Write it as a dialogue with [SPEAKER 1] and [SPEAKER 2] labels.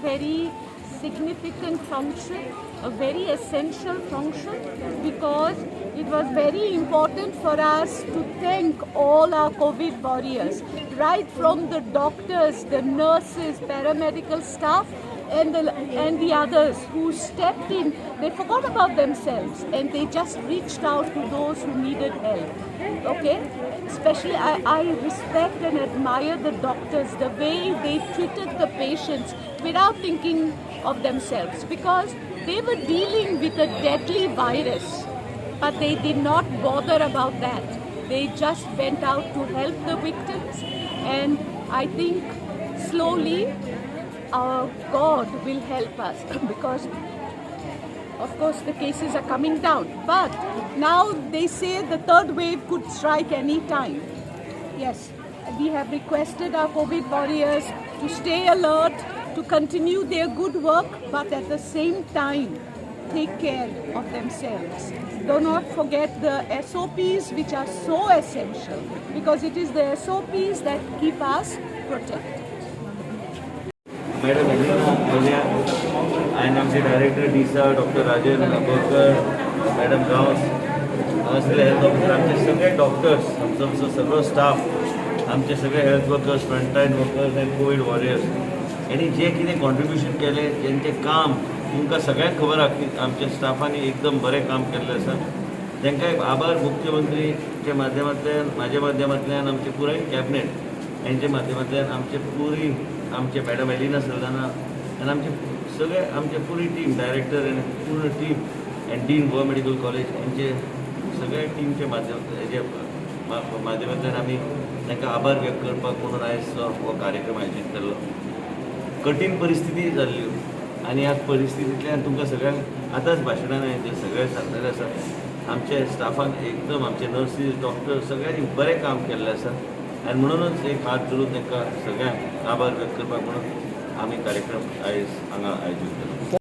[SPEAKER 1] very significant function, a very essential function, because it was very important for us to thank all our COVID warriors, right from the doctors, the nurses, paramedical staff, and the others who stepped in. They forgot about themselves and they just reached out to those who needed help. Okay? Especially, I respect and admire the doctors, the way they treated the patients without thinking of themselves, because they were dealing with a deadly virus, but they did not bother about that. They just went out to help the victims, and I think slowly our God will help us, because of course the cases are coming down. But now they say the third wave could strike any time. Yes, we have requested our COVID warriors to stay alert, to continue their good work, but at the same time, take care of themselves. Do not forget the SOPs, which are so essential, because it is the SOPs that keep us protected.
[SPEAKER 2] Madam Elina Mallya आनी आमचे director D'Sa doctor Rajan Borkar, madam Gawas, हांगासरले health officer, आमचे सगळे doctors, आमचो आमचो सगळो staff, आमचे सगळे health workers, frontline workers आनी कोवीड वॉरियर्स यांनी जे कितें कॉन्ट्रिब्युशन केलें, जेंचें काम तुमकां सगळ्यांक खबर आहा की आमच्या स्टाफांनी एकदम बरें काम केल्लें आसा, तांकां एक आभार मुख्यमंत्रीच्या माध्यमांतल्यान, म्हाज्या माध्यमांतल्यान, आमचे पुराय कॅबिनेट यांच्या माध्यमांतल्यान, आमचे पुरी आमचे मॅडम एलिना सल्दाना आनी आमचे सगळे आमचे पुरी टीम, डायरेक्टर आनी पूर्ण टीम आनी डीन गोवा मेडिकल कॉलेज यांचे सगळ्या टीमच्या माध्यम हेजे माध्यमांतल्यान आमी तांकां आभार व्यक्त करपाक म्हणून आयज हो कार्यक्रम आयोजीत केल्लो. कठीण परिस्थिती जाल्ली आनी ह्या परिस्थितींतल्यान तुमकां सगळ्यांक आतांच भाशणान हांवें तें सगळें सांगलेलें आसा. आमच्या स्टाफान एकदम, आमचे नर्सीस, डॉक्टर सगळ्यांनी बरें काम केल्लें आसा आनी म्हणूनच एक हात धरून तांकां सगळ्यांक आभार व्यक्त करपाक म्हणून आमी कार्यक्रम आयज हांगा आयोजीत केलो.